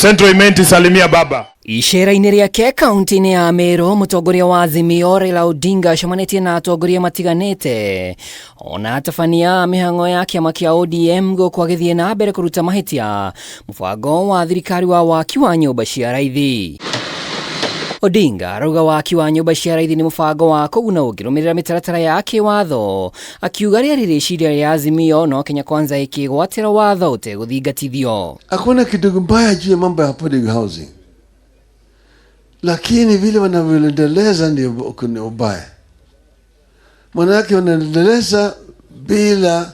Central Imenti, salimia baba. Icera-inĩ rĩake kaunti-inĩ ya Meru, mũtongoria wa Azimio Raila Odinga acemanĩtie na atongoria matiganĩte ona atabania a mĩhang'o ya kĩama kĩa ODM gũkũ agĩthiĩ na mbere kũruta mahĩtia mũbango wa thirikari wa waki wa nyũmba cia raithi. Odinga arauga waki wa nyũmba cia raithi nĩ mũbango wa kũguna ũngĩrũmĩrĩra mĩtaratara ya kĩwatho, akiuga rĩarĩ rĩciria rĩa Azimio no Kenya Kwanza ĩkĩgwatĩra watho ũtegũthingatithio. Hakuna kitu mbaya juu ya mambo ya affordable housing, lakini vile wanavyoendeleza ndio kuna ubaya. Manake wanaendeleza bila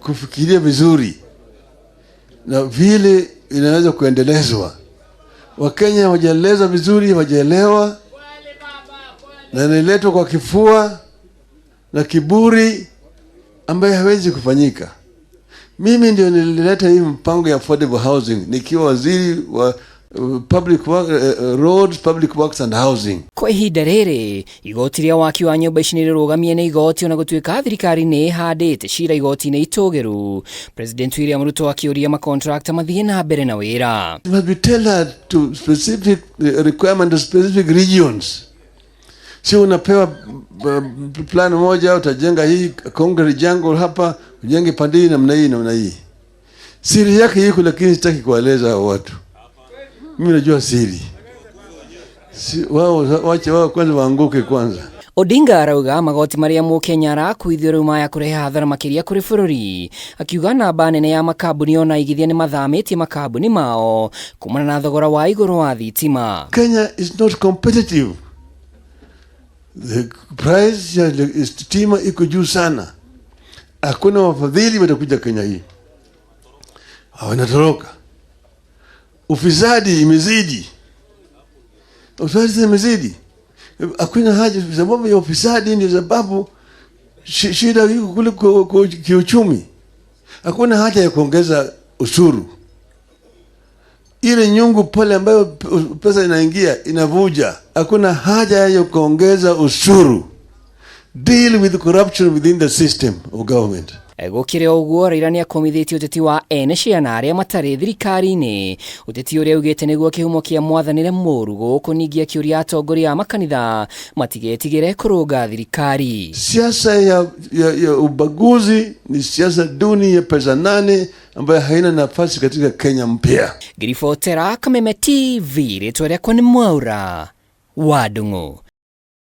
kufikiria vizuri na vile inaweza kuendelezwa. Wakenya hawajaeleza vizuri, hawajaelewa, na inaletwa kwa kifua na kiburi ambayo hawezi kufanyika. Mimi ndio nilileta hii mpango ya affordable housing nikiwa waziri wa public work, roads, public works and housing. Kwa ihinda rĩrĩ, igoti rĩa waki wa nyũmba ici nĩrĩrũgamie nĩ igoti ona gũtuĩka thirikari nĩ ĩhandĩte cira igoti-inĩ itũgĩru. President William Ruto akĩũria makontrakta mathiĩ na mbere na wĩra. It must be tailored to specific requirement of specific regions. Sio unapewa plan moja, utajenga hii concrete jungle hapa, ujenge pande hii namna hii namna hii. Siri yake iko, lakini sitaki kueleza hao watu. Mimi najua siri. Si, wao wache wao kwanza waanguke kwanza. Odinga arauga magoti marĩa mũkenya arakuithio rĩu maya kũrehe hathara makĩria kũrĩ bũrũri, akiuga namba nene ya makambuni ona aigithia nĩ mathamĩtie makambuni mao kumana na thogora wa igũrũ wa thitima. Kenya is not competitive. The price ya stima iko juu sana. Hakuna wafadhili watakuja Kenya hii, wanatoroka. Ufisadi imezidi, ufisadi imezidi. Hakuna haja, sababu ya ufisadi ndio sababu shida iko kule kiuchumi. Hakuna haja ya kuongeza ushuru. Ile nyungu pale ambayo pesa inaingia inavuja. Hakuna haja ya kuongeza ushuru. Deal with corruption within the system of government. Gũkĩrĩ o ũguo, Raila nĩakomithĩtie ũteti wa ene ciana arĩa matarĩ thirikari-inĩ, ũteti ũrĩa augĩte nĩguo kĩhumo kĩa mwathanĩre mũru gũkũ, ningĩ akĩũria atongoria a makanitha matigetigĩre kũrũnga thirikari. Siasa ya ubaguzi ni siasa duni ya pesa nane ambayo haina nafasi katika Kenya mpya. Ngĩribotera Kameme TV, rĩtwa rĩakwa nĩ Mwaura wa Ndung'u.